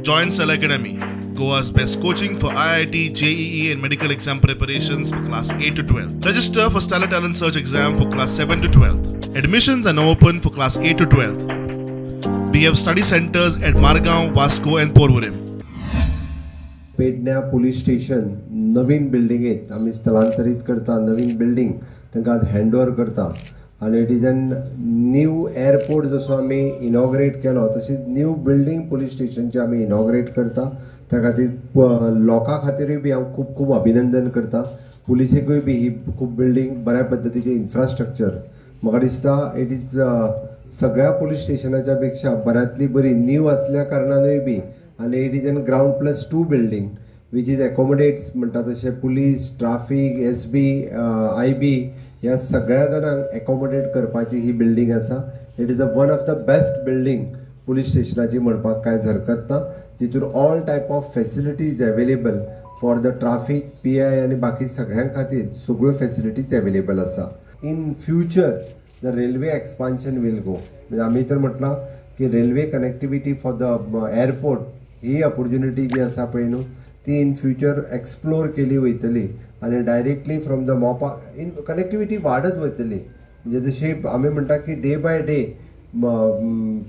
Join Stellar Academy, Goa's best coaching for IIT, JEE and medical exam preparations for class 8 to 12. Register for Stellar Talent Search exam for class 7 to 12. Admissions are now open for class 8 to 12. We have study centers at Margao, Vasco and Porvorim. Pedne police station Naveen बिल्डिंगेत आमी स्थलांतरीत करता, नवीन building तांकां hand over करता आनी it is an new airport जसो आमी inaugurate केलो तशीच न्यू बिल्डींग पुलीस स्टेशनची आमी इनॉग्रेट करता. त्या खातीर लोकां खातीरूय बी हांव खूब खूब अभिनंदन करता. पुलिसेकूय बी ही खूब बिल्डींग बऱ्या पद्दतीचें इन्फ्रास्ट्रक्चर म्हाका दिसता it is सगळ्या पुलीस स्टेशनाच्या पेक्षा बऱ्यांतली बरी न्यू आसल्या कारणानूय बी आनी it is an ground plus 2 building which is accommodates म्हणटा तशें police, traffic, S B, I B ह्या सगळ्या जाणांक एकोमोडेट करपाची ही बिल्डींग आसा. It is a one of the best building police स्टेशनाची म्हणपाक कांयच हरकत ना, जितून all type of facilities available for the traffic, P I आनी बाकी सगळ्यां खातीर सगळ्यो फेसिलिटीज अवेलेबल आसा. In future the railway expansion will go, म्हणजे आमी तर म्हटलां की railway connectivity for the airport he opportunity जी आसा पळय न्हू ती इन फ्युचर एक्सप्लोर केली वयतली आनी directly from the Mopa in connectivity वाडत वयतली. म्हणजे जशी आमी म्हणटा की डे बाय डे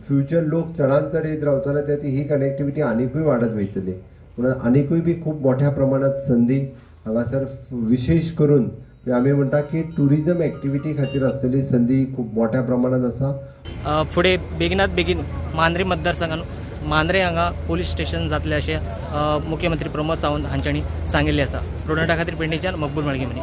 फ्युचर लोक चडान चड येत रावतले त्या ती ही कनेक्टिविटी आनिकूय वाडत वयतली. म्हणून आनिकूय बी खूब मोठ्या प्रमाणात संदी हांगासर विशेश करून आमी म्हणटा की ट्युरिजम एक्टिविटी खातीर आसलेली संदी खूब मोठ्या प्रमाणात आसा. फुडें बेगिनात बेगीन मांद्रे मतदारसंघान मांद्रे हांगा पोलीस स्टेशन जातलें अशें मुख्यमंत्री प्रमोद सावंत हांच्यांनी सांगिल्लें आसा. प्रोडंटा खातीर पेडणेच्यान मकबूल माळगेमनी.